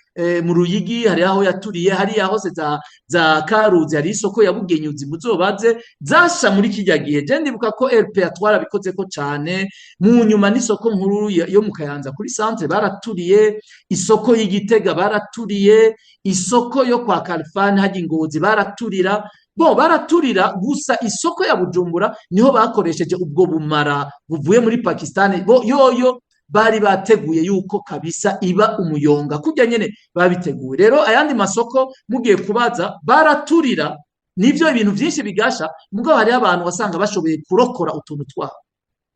S1: mu Ruyigi hari aho yaturiye, hariya hose za Karuzi hari isoko ya Bugenyuzi, muzobaze zasha muri kirya gihe. Je ndibuka ko RPA twarabikozeko cane. Mu nyuma n'isoko nkuru yo mu Kayanza kuri centre baraturiye, isoko y'Igitega baraturiye, isoko yo kwa Kalifani hajya Ingozi baraturira. Bo baraturira gusa isoko ya Bujumbura niho bakoresheje ubwo bumara buvuye muri Pakistan. Bo yoyo bari bateguye yuko kabisa iba umuyonga kurya nyene babiteguye. Rero ayandi masoko mugiye kubaza baraturira, nivyo, ibintu vyinshi bigasha, mugabo hariho abantu wasanga bashoboye kurokora utuntu twabo.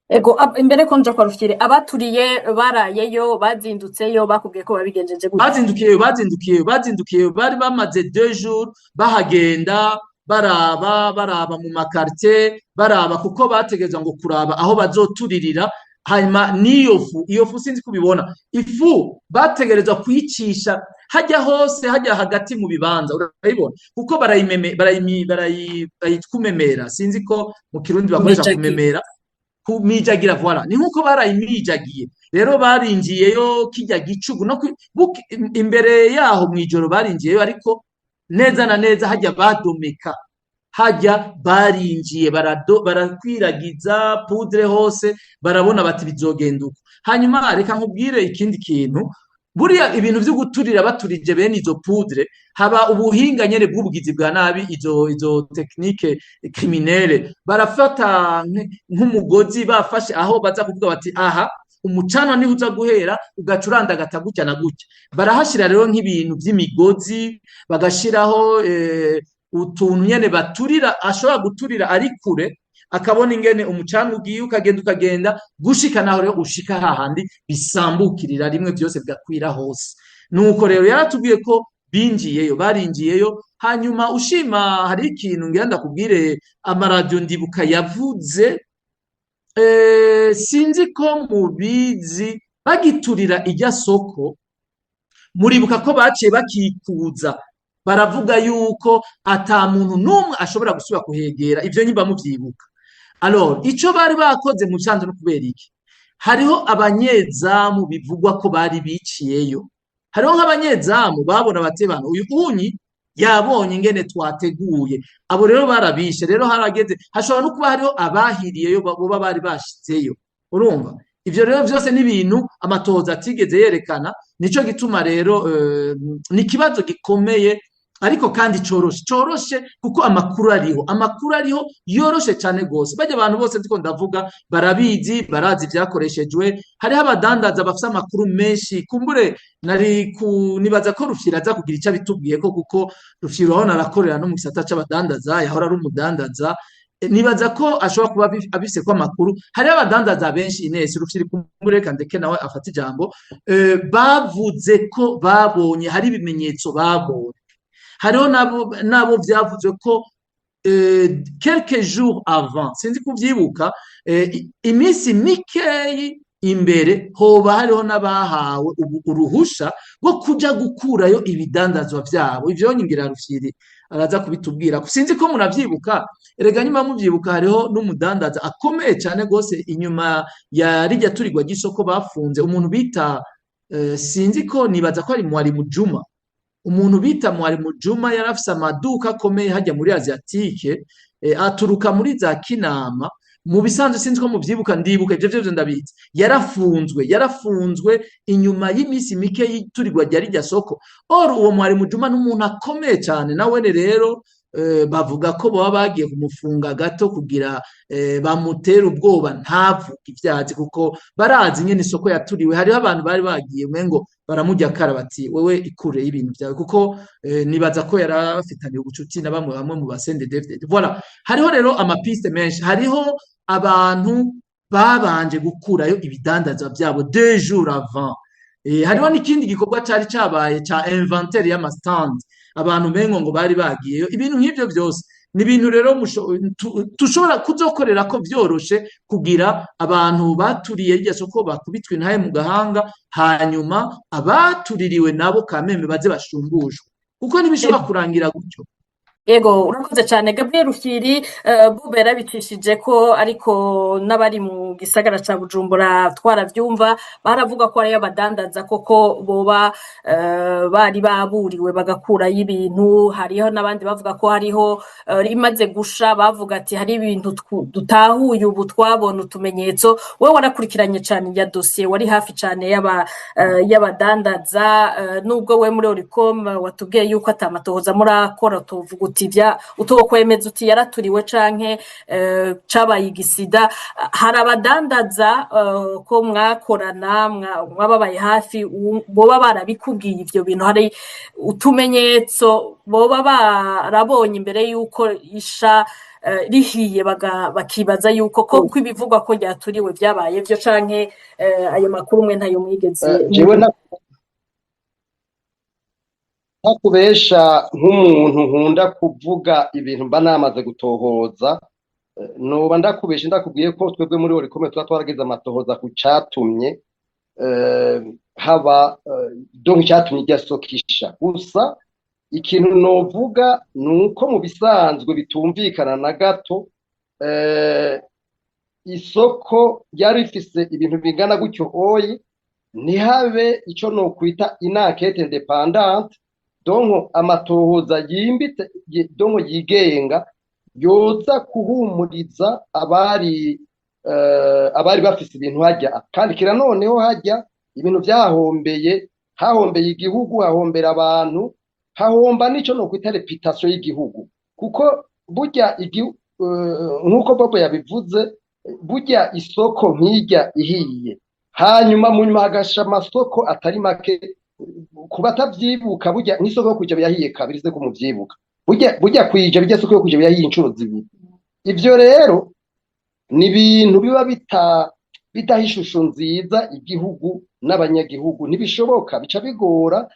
S2: Ego, imbere ko nja kwa Rufyiri, abaturiye barayeyo, bazindutseyo, bakubwiye ko babigenjeje gute?
S1: Bazindukiyeyo, bari bamaze 2 jours bahagenda, baraba mu ma quartier, baraba kuko bategerezwa ngo kuraba aho bazoturirira. Hanyuma n'iyo fu, iyo fu sinzi kubibona, ifu bategerezwa kuyicisha hajya hose, hajya hagati mu bibanza, urayibona, kuko barayimeme, bayikumemera, sinzi ko mu Kirundi bakoresha.
S2: Kumijagira.
S1: Kumemera, kumijagira, voilà, ni nkuko barayimijagiye. Rero barinjiyeyo kijya gicugu no imbere yaho mw'ijoro barinjiyeyo, ariko neza na neza hajya badomeka, hajya barinjiye, barakwiragiza poudre hose, barabona bati bizogenda uko. Hanyuma reka nkubwire ikindi kintu. Buriya ibintu vyo guturira, baturije bene izo poudre, haba ubuhinga nyene bw'ubugizi bwa nabi, izo technique criminelle. Barafata nk'umugozi, bafashe aho baza kuvuga bati aha umucanwa niho uza guhera, ugaca urandagata gutya na gutya. Barahashira rero nk'ibintu vy'imigozi, bagashiraho utuntu nyene baturira, ashobora guturira ari kure, akabona ingene umucanga ugiye, ukagenda, ukagenda gushika naho rero ushika hahandi bisambukirira rimwe, byose bigakwira hose. Nuko rero yaratubwiye ko binjiyeyo, barinjiyeyo. Hanyuma ushima hari ikintu ngira ndakubwire, amaradiyo ndibuka yavuze. Sinzi ko mubizi, bagiturira irya soko, muribuka ko baciye bakikuza, baravuga yuko ata muntu n'umwe ashobora gusubira kuhegera. Ivyo nyimba muvyibuka. Alors, ico bari bakoze mu bisanzwe no kubera iki? Hariho abanyezamu bivugwa ko bari biciyeyo. Hariho nk'abanyezamu babona batebana uyu unyi yabonye ingene twateguye. Abo rero barabishe. Rero harageze, hashobora no kuba hariho abahiriyeyo boba bari bashitseyo. Urumva, ivyo rero vyose ni ibintu amatohoza atigeze yerekana. Nico gituma rero ni ikibazo gikomeye, ariko kandi coroshe, coroshe kuko amakuru ariho, amakuru ariho yoroshe cane gose. Barya abantu bose ndiko ndavuga barabizi, barazi ivyakoreshejwe. Hariho abadandaza bafise amakuru menshi. Kumbure nari ku nibaza ko Rufyiri aza kugira ico abitubwiyeko, kuko Rufyiri urabona arakorera no mu gisata c'abadandaza, yahora ari umudandaza. Nibaza ko ashobora kuba abifiseko amakuru. Hariho abadandaza benshi. Ines Rufyiri, kumbure reka ndeke nawe afate ijambo. Bavuze ko babonye, hari ibimenyetso babonye. Hariho nabo vyavuzwe ko quelques jours avant, sinzi kuvyibuka, iminsi mikeyi imbere, hoba hariho n'abahawe uruhusha rwo kuja gukurayo ibidandazwa vyabo. Ivyo ngira Rufyiri araza kubitubwira, sinzi ko muravyibuka. Erega nyuma muvyibuka, hariho n'umudandaza akomeye cane gose inyuma ya rirya turirwa ry'isoko bafunze, umuntu bita sinzi ko, nibaza ko ari Mwalimu Juma. Umuntu bita Mwalimu Juma yari afise amaduka akomeye hajya muri Asiatique, aturuka muri za Kinama. Mu bisanzwe, sinzi ko muvyibuka, ndibuka ivyo vyose ndabizi. Yarafunzwe inyuma y'iminsi mike y'iturirwa rya rirya soko. Or uwo Mwalimu Juma n'umuntu akomeye cane nawene. Rero bavuga ko baba bagiye kumufunga gato kugira bamutere ubwoba ntavuge ivyazi, kuko barazi nyene isoko yaturiwe. Hariho abantu bari bagiye umengo baramurya kara, bati: "Wewe ikure y'ibintu vyawe", kuko nibaza ko yarafitaniye ubucuti na bamwe bamwe mu ba CNDD-FDD. Voilà, hariho rero ama pistes menshi. Hariho abantu babanje gukurayo ibidandazwa vyabo 2 jours avant. Hariho n'ikindi gikorwa cari cabaye ca inventaire y'ama stand, abantu mengo ngo bari bagiyeyo. Ibintu nk'ivyo vyose ni ibintu rero tushobora kuzokorera ko vyoroshe kugira abantu baturiye irya soko bakubitwe intahe mu gahanga, hanyuma abatuririwe nabo kameme baze bashumbushwe, kuko ntibishobora kurangira gutyo.
S2: Ego, urakoze cyane, Gabriel Rufyiri. Bube yarabicishije ko, ariko n'abari mu gisagara ca Bujumbura twaravyumva, baravuga ko hariyo abadandaza koko boba bari baburiwe bagakurayo ibintu. Hariho n'abandi bavuga ko hariho imaze gusha, bavuga ati hari ibintu dutahuye ubu, twabona utumenyetso. Wewe warakurikiranye cane ya dosiye, wari hafi cane y'abadandaza. Nubwo we muri Oricom watubwiye yuko atamatohoza murakora, tuvuga uti vya utokwemeza uti yaraturiwe canke cabaye igisida, hari abadandaza ko mwakorana, mwababaye hafi, boba barabikubwiye ivyo bintu? Hari utumenyetso boba barabonye imbere yuko isha rihiye, bakibaza yuko ko ibivugwa ko ryaturiwe vyabaye vyo, canke ayo makuru mwe ntayo mwigeze?
S3: Jewe ntakubesha, nk'umuntu nkunda kuvuga ibintu mba namaze gutohoza, noba ndakubesha ndakubwiye ko twebwe muri Oricom tuba twaragize amatohoza ku catumye haba donc icatumye irya soko isha. Gusa ikintu novuga ni uko mu bisanzwe bitumvikana na gato isoko ryari rifise ibintu bingana gutyo oyi ntihabe ico nokwita une enquête indépendante, donc amatohoza yimbitse, donc yigenga, yoza kuhumuriza abari bafise ibintu hajya. Kandi kira noneho hajya ibintu vyahombeye, hahombeye igihugu, hahombera abantu, hahomba n'ico nokwita réputation y'igihugu, kuko burya nk'uko Bobo yabivuze, burya isoko nk'irya ihiye, hanyuma mu nyuma hagasha amasoko atari make. Ku batavyibuka, burya nk'isoko yo kwija yahiye kabiri, se ko muvyibuka, burya kwija birya soko yo kwija yahiye inshuro zibiri. Ivyo rero ni ibintu biba bidaha ishusho nziza igihugu n'abanyagihugu. Ntibishoboka, bica bigora.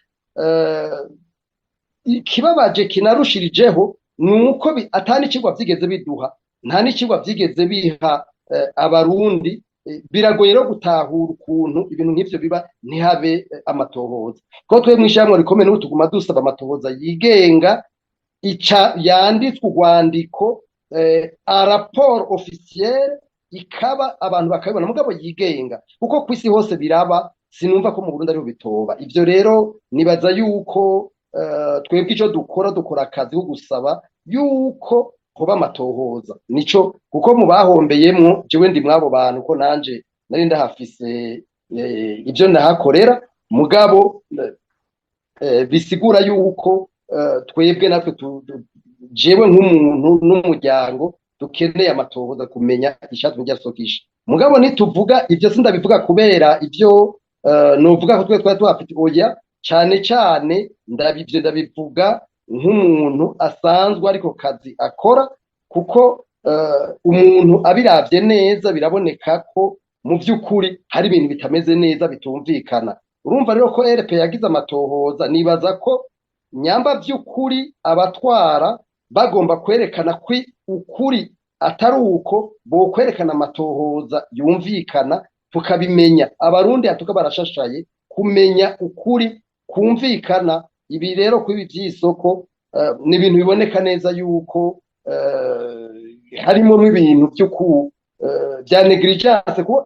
S3: Ikibabaje kinarushirijeho ni uko ata n'icigwa vyigeze biduha, nta n'icigwa vyigeze biha. Abarundi biragoye rero gutahura ukuntu ibintu nk'ivyo biba ntihabe amatohoza, kuko twebwe mw'ishirahamwe rikomeye n'ubu tuguma dusaba amatohoza yigenga, ica yanditswe urwandiko, rapport officiel, ikaba abantu bakabibona, mugabo yigenga, kuko kw'isi hose biraba, sinumva ko mu Burundi ariho bitoba. Ivyo rero nibaza yuko twebwe ico dukora, dukora akazi ko gusaba yuko hoba amatohoza, nico, kuko mu bahombeyemwo jewe ndi mw'abo bantu, ko nanje nari ndahafise ivyo ndahakorera. Mugabo bisigura yuko twebwe natwe, jewe nk'umuntu n'umuryango, dukeneye amatohoza kumenya icatumye irya soko isha. Mugabo nituvuga ivyo, sindabivuga kubera ivyo novuga ko twe twari tuhafite, oya, cane cane ndabivyo ndabivuga nk'umuntu asanzwe ariko kazi akora, kuko umuntu abiravye neza biraboneka ko mu vy'ukuri hari ibintu bitameze neza, bitumvikana. Urumva rero ko RP yagize amatohoza, nibaza ko nyamba vy'ukuri abatwara bagomba kwerekana ko ukuri atari uko, bokwerekana amatohoza yumvikana tukabimenya. Abarundi hatuka barashashaye kumenya ukuri kumvikana. Ibi rero kwibi vy'isoko ni ibintu biboneka neza yuko harimo n'ibintu vyo bya négligence, kuko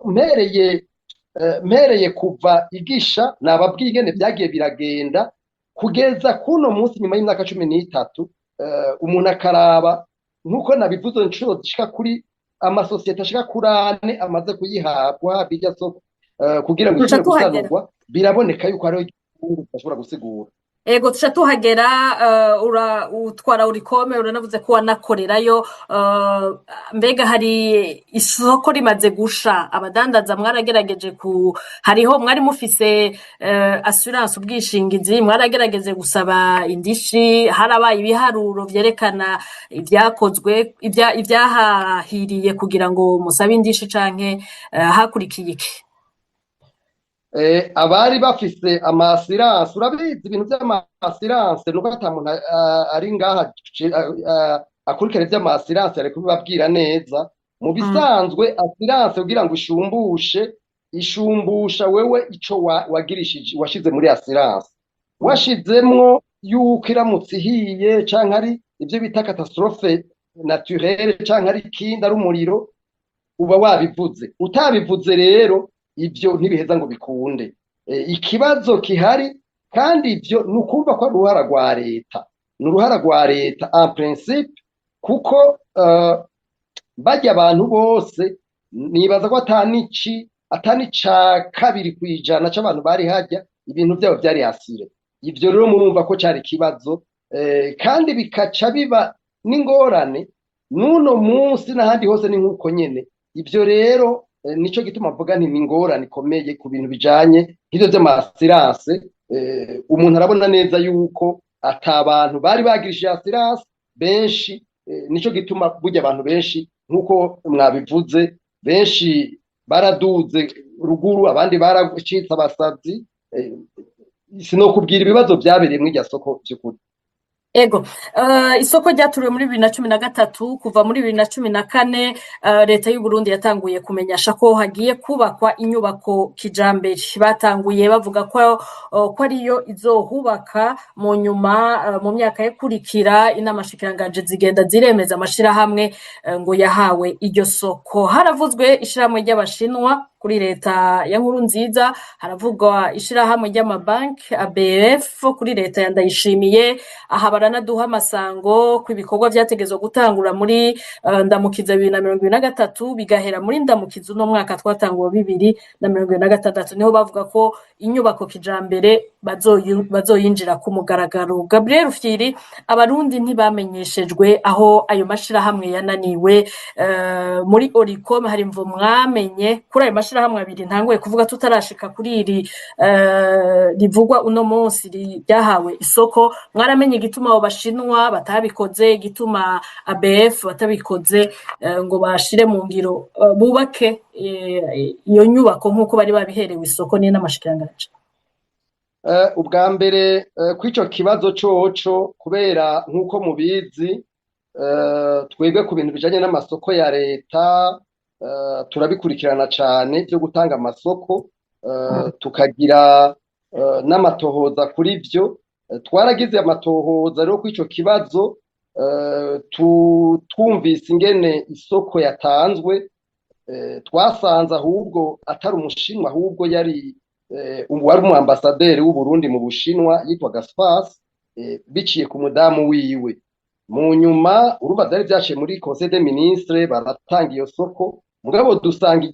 S3: mpereye kuva igisha nababwiye ingene vyagiye biragenda kugeza kuno munsi nyuma y'imyaka 13, umuntu akaraba nk'uko nabivuze inshuro zishika kuri amasosiyete ashika kuri ane amaze kuyihabwa bijya soko kugira ngo
S2: Tuca
S3: ishobore
S2: tuhagera.
S3: gusanurwa, biraboneka yuko hariho igihugu tudashobora gusigura.
S2: Ego, tuca tuhagera. Ura utwara Olucome, uranavuze ko wanakorerayo. Mbega hari isoko rimaze gusha, abadandaza mwaragerageje ku hariho mwari mufise assurance, ubwishingizi, mwaragerageje gusaba indishi? Harabaye ibiharuro vyerekana ivyakozwe, ivyahahiriye kugira ngo musabe indishi, canke hakurikiye iki?
S3: Abari bafise ama assurances, urabizi ibintu vy'ama assurances, nuko ata muntu ari ngaha akurikirana ivy'ama assurances ari kubibabwira neza. Mu bisanzwe assurance kugira ngo ishumbushe, ishumbusha wewe ico wagirishije, washize muri assurance, washizemwo yuko iramutse ihiye canke ari ivyo bita catastrophe naturelle canke ari ikindi, ari umuriro, uba wabivuze. Utabivuze rero ivyo ntibiheza ngo bikunde. Ikibazo kihari kandi ivyo ni ukumva ko ari uruhara rwa leta, ni uruhara rwa leta en principe, kuko barya abantu bose nibaza ko atani ca 2% c'abantu bari harya ibintu vyabo vyari assuré. Ivyo rero murumva ko cari ikibazo, kandi bikaca biba n'ingorane n'uno munsi n'ahandi hose ni nk'uko nyene. Ivyo rero nico gituma mvuga nti ni ingorane ikomeye ku bintu bijanye nk'ivyo vy'ama assurances. Umuntu arabona neza yuko ata bantu bari bagirishije assurance benshi, nico gituma burya abantu benshi, nk'uko mwabivuze, benshi baraduze ruguru, abandi baracitse abasazi. Sinokubwira ibibazo vyabereye mw'irya soko vy'ukuri.
S2: Ego, isoko ryaturiwe muri 2013. Kuva muri 2014, leta y'Uburundi yatanguye kumenyesha ko hagiye kubakwa inyubako kijambere. Batanguye bavuga ko ariyo izohubaka. Mu nyuma, mu myaka yakurikira, inama nshikiranganji zigenda ziremeza amashirahamwe ngo yahawe iryo soko. Haravuzwe ishirahamwe ry'Abashinwa kuri leta ya Nkurunziza, haravugwa ishirahamwe ry'amabanki ABF kuri leta ya Ndayishimiye. Aha baranaduha amasango ko ibikorwa vyategezwa gutangura muri Ndamukiza 2023, bigahera muri Ndamukiza uno mwaka twatanguwe 2026, niho bavuga ko inyubako kijambere bazoyinjira ku mugaragaro. Gabriel Rufyiri, Abarundi ntibamenyeshejwe aho ayo mashirahamwe yananiwe. Muri Olucome hari imvo mwamenye kuri ayo mashirahamwe abiri ntanguye kuvuga, tutarashika kuri iri rivugwa uno munsi ryahawe isoko? Mwaramenye igituma abo Bashinwa batabikoze, igituma ABF batabikoze, ngo bashire mu ngiro, bubake iyo nyubako nk'uko bari babiherewe isoko n'inama nshikiranganji?
S3: Ubwa mbere, kw'ico kibazo coco, kubera nk'uko mubizi, twebwe ku bintu bijanye n'amasoko ya leta Turabikurikirana cane vyo gutanga amasoko, tukagira n'amatohoza kuri vyo. Twaragize amatohoza rero kuri ico kibazo, twumvise ingene isoko yatanzwe, twasanze ahubwo atari Umushinwa, ahubwo yari wari umu ambasaderi w'Uburundi mu Bushinwa yitwa Gaspas, biciye ku mudamu wiwe. Mu nyuma urumva vyari vyaciye muri Conseil des ministres, baratanga iyo soko, mugabo dusanga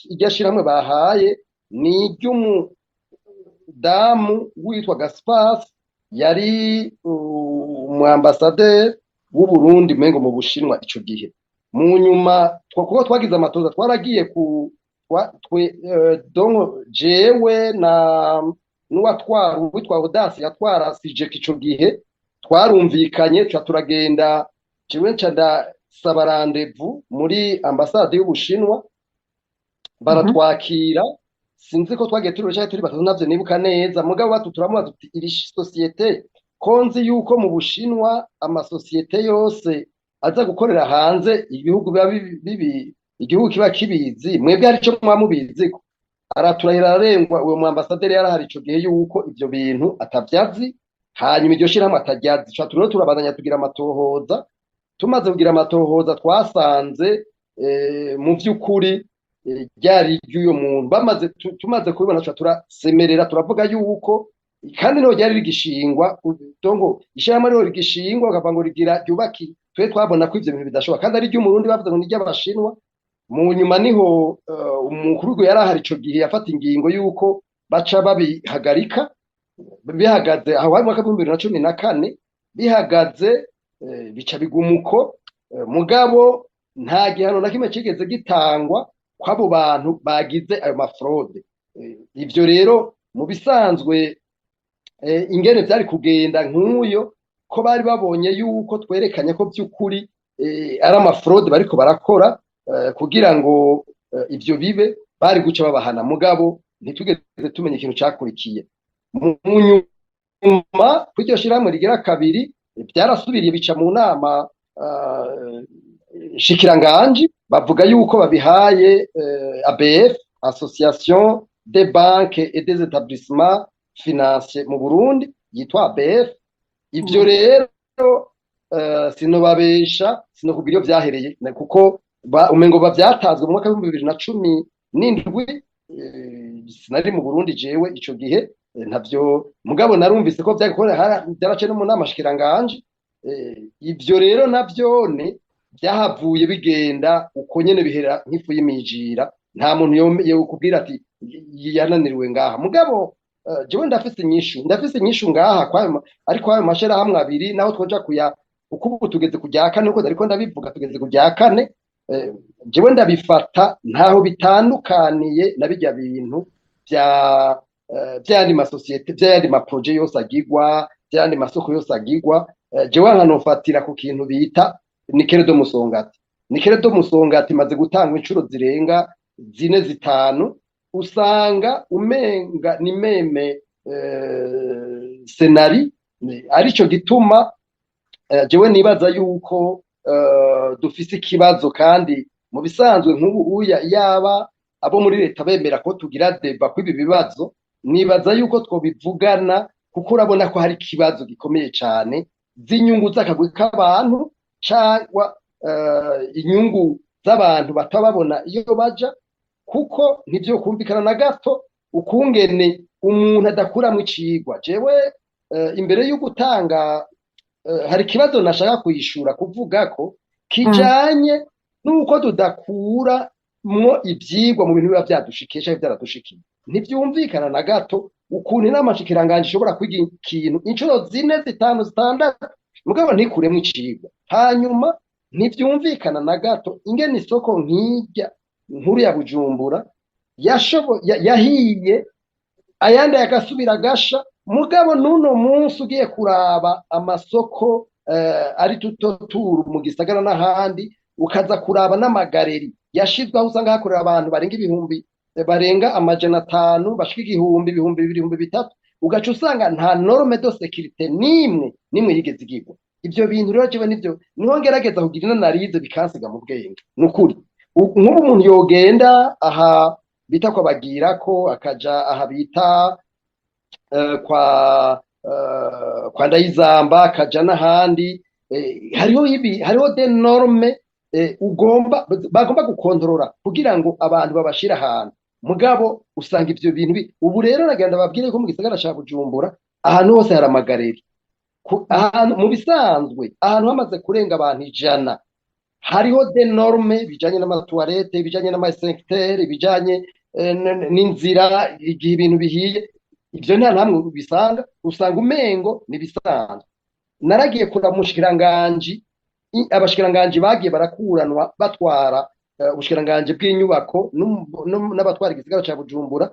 S3: irya shirahamwe bahaye ni iry'umudamu witwa Gaspas, yari umu ambasaderi w'Uburundi umengo mu Bushinwa ico gihe. Mu nyuma kuko twagize amatoza, twaragiye ku twe, donc jewe na n'uwatwara uwitwa Audace yatwara SIGEC ico gihe, twarumvikanye, tuca turagenda, jewe nca ndasaba rendez-vous muri ambasade y'Ubushinwa, baratwakira. Sinzi ko twagiye turi canke turi batatu, navyo nibuka neza, mugabo batu turamubaza tuti: "Iri société, ko nzi yuko mu Bushinwa amasosiyete yose aza gukorera hanze ibihugu biba bibi, igihugu kiba kibizi, mwebwe hari ico muba mubiziko?" Araturahira ararengwa uwo mu ambasaderi yarahari ico gihe yuko ivyo bintu atavyazi, hanyuma iryo shirahamwe ataryazi. Tuca rero turabandanya tugira amatohoza. Tumaze kugira amatohoza, twasanze mu vy'ukuri ryari iry'uyo muntu. Bamaze tumaze kubibona, tuca turasemerera, turavuga yuko kandi niho ryari rigishingwa, donc ishirahamwe niho rigishingwa, bakavuga ngo rigira ryubaki. Twe twabona ko ivyo bintu bidashoboka kandi ari iry'Umurundi, bavuze ngo ni iry'Abashinwa. Mu nyuma niho umukuru w'igihugu yari ahari ico gihe yafata ingingo yuko baca babihagarika. Bihagaze aho hari mu mwaka w'2014, bihagaze, bica biguma uko, mugabo nta gihano na kimwe cigeze gitangwa kw'abo bantu bagize ayo ma fraudes. Ivyo rero mu bisanzwe, ingene vyari kugenda nk'uyo ko bari babonye yuko twerekanye ko vy'ukuri ari ama fraudes bariko barakora, kugira ngo ivyo bibe, bari guca babahana, mugabo ntitwigeze tumenya ikintu cakurikiye. Mu nyuma kw'iryo shirahamwe rigira kabiri, vyarasubiriye bica mu nama nshikiranganji, bavuga yuko babihaye ABF, Association des banques et des établissements financiers mu Burundi, yitwa ABF. Ivyo rero sinobabesha, sinokubwira iyo vyahereye, kuko umengo bavyatanzwe mu mwaka w'2017. Sinari mu Burundi jewe ico gihe, ntavyo, mugabo narumvise ko vyaraciye no mu nama nshikiranganji. Ivyo rero navyone vyahavuye bigenda uko nyene, bihera nk'ifu y'imijira, nta muntu yokubwira ati yananiriwe ngaha. Mugabo jewe ndafise inyishu ngaha kwayo, ariko ayo mashirahamwe abiri naho twoja kuya, kuko ubu tugeze ku rya kane, uko ariko ndabivuga tugeze ku rya kane. Jewe ndabifata ntaho bitandukaniye na birya bintu vya vy'ayandi masosiyete, vy'ayandi ma projets yose agirwa, vy'ayandi masoko yose agirwa. Jewe nkanofatira ku kintu bita Nickel de Musongati. Nickel de Musongati imaze gutangwa inshuro zirenga zine, zitanu, usanga umenga ni même scénario. Arico gituma jewe nibaza yuko dufise ikibazo, kandi mu bisanzwe nk'ubu uya yaba abo muri leta bemera ko tugira débat kw'ibi bibazo, nibaza yuko twobivugana, kuko urabona ko hari ikibazo gikomeye cane z'inyungu z'akagwi k'abantu cyangwa inyungu z'abantu batababona iyo baja, kuko ntivyo kumvikana na gato ukungene umuntu adakuramwo icigwa. Jewe imbere yo gutanga, hari ikibazo nashaka kuyishura kuvuga ko kijanye nuko tudakura mwo ivyigwa mu bintu biba vyadushikiye canke vyaradushikiye. Ntivyumvikana na gato ukuntu inama nshikiranganji ishobora kwiga ikintu inshuro zine, zitanu, zitandatu, mugabo ntikuremwo icigwa. Hanyuma ntivyumvikana na gato ingene isoko nk'irya nkuru ya Bujumbura yahiye, ayandi agasubira agasha, mugabo n'uno munsi ugiye kuraba amasoko ari tutoturu mu gisagara n'ahandi, ukaza kuraba n'ama galeries yashizwe aho usanga hakorera abantu barenga ibihumbi, barenga 500, bashika 1000, 2000, 3000, ugaca usanga nta norme de sécurité nimwe nimwe yigeze igirwa. Ivyo bintu rero jewe nivyo niho ngerageza kugira analyse, bikansiga mu bwenge. Nukuri Nk'ubu umuntu yogenda aha bita kwa Bagirako, akaja aha bita kwa Ndayizamba, akaja n'ahandi, hariho ibi, hariho des normes ugomba bagomba gukontorora kugira ngo abantu babashire ahantu. Mugabo usanga ivyo bintu ubu rero nagenda babwire ko mu gisagara ca Bujumbura ahantu hose hari ama galeries. Ahantu mu bisanzwe, ahantu hamaze kurenga abantu 100, hariho des normes bijanye n'ama toilettes, bijanye n'ama extincteurs, bijanye n'inzira igihe ibintu bihiye. Ivyo nta namwe ubisanga, usanga umengo nibisanzwe. Naragiye kuraba umushikiranganji, abashikiranganji bagiye barakuranwa batwara ubushikiranganji bw'inyubako n'abatwara igisagara ca Bujumbura,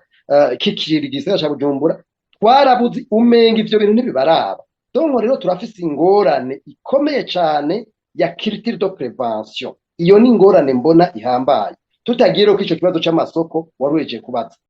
S3: kikiri igisagara ca Bujumbura, twarabuze, umenga ivyo bintu ntibibaraba. Donc rero turafise ingorane ikomeye cane ya culture de prévention. Iyo ni ingorane mbona ihambaye, tutagiye ko ico kibazo c'amasoko wari uhejeje kubaza.